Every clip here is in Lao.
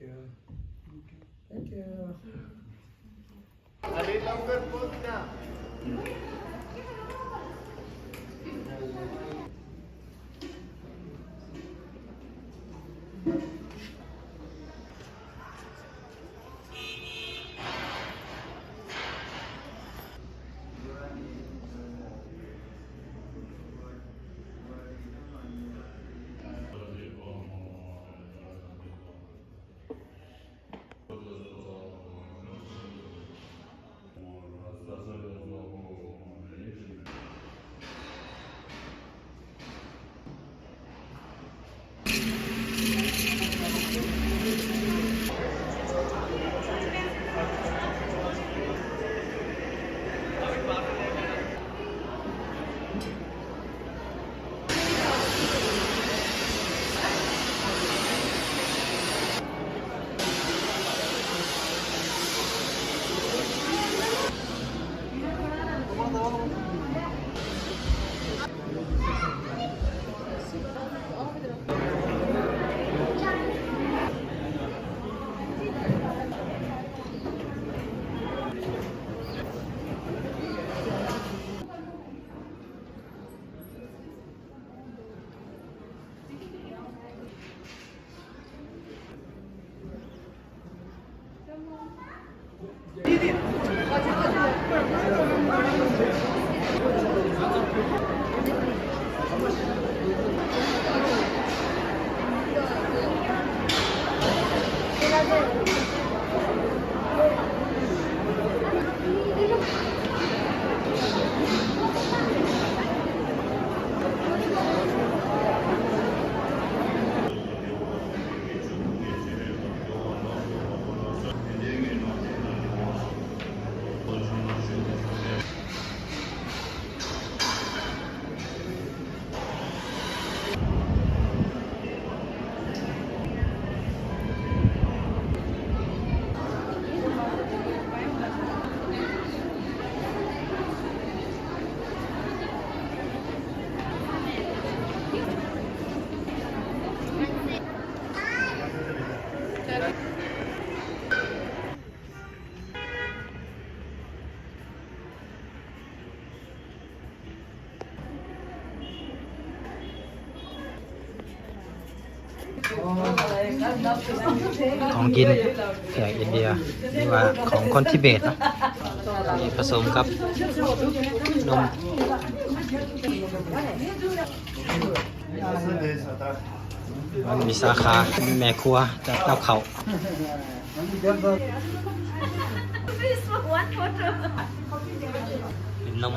Thank you.ຂອງກິນແຂກອິນເດຍ ຫຼືວ່າຂອງຄົນທິເບດເນາະ ມີປະສົມກັບນົມ. ມັນມີສາຂາ ມີແມ່ຄົວຈັດກັບເຂົ້າ ເປັນນົມ.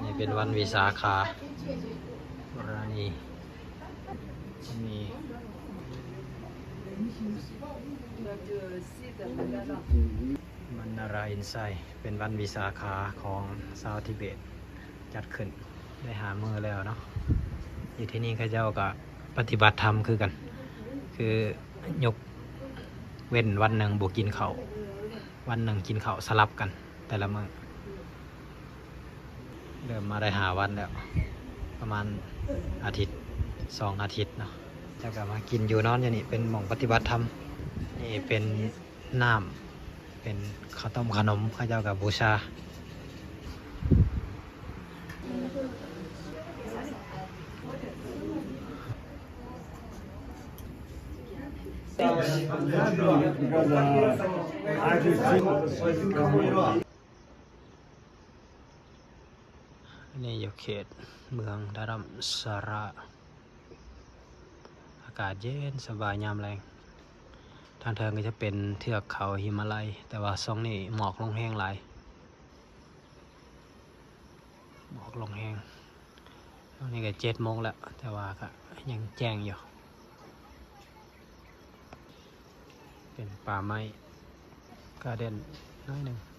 ນີ້ເປັນວັນວິສາຂາ ລານີ ມີມັນນາຣາອິນໄຊ ເປັນວັນວິສາຂາຂອງຊາວທິເບດ ຈັດຂຶ້ນໄດ້ຫ້າມື້ແລ້ວເນາະ. ຢູ່ທີ່ນີ້ເຂົາເຈົ້າກໍປະຕິບັດທຳຄືກັນ ຄືຍົກເວັ້ນວັນໜຶ່ງບໍ່ກິນເຂົ້າ ວັນໜຶ່ງກິນເຂົ້າສະຫຼັບກັນແຕ່ລະມື້. ເລີ່ມມາໄດ້ຫ້າວັນແລ້ວ ປະມານອາທິດສອງອາທິດເນາະ ເຈົ້າກໍມາກິນຢູ່ນອນຢູ່ນີ້ ເປັນໝ່ອງປະຕິບັດທຳ. ນີ້ເປັນນ້ຳ ເປັນເຂົ້າຕົ້ມຂະໜົມ ເຂົາເຈົ້າກໍບູຊາ. ອັນນີ້ຢູ່ເຂດເມືອງດາຣຳສາຣາ ອາກາດເຢັນສະບາຍຍາມແລງ. ທາງເທິງກໍຈະເປັນເທືອກເຂົາຫິມາໄລ ແຕ່ວ່າຊ່ວງນີ້ໝອກລົງແຮງຫຼາຍ ໝອກລົງແຮງ. ຕອນນີ້ກໍເຈັດໂມງແລ້ວ ແຕ່ວ່າກໍຍັງແຈ້ງຢູ່ ເປັນປ່າໄມ້ກາເດັນໜ້ອຍໜຶ່ງ.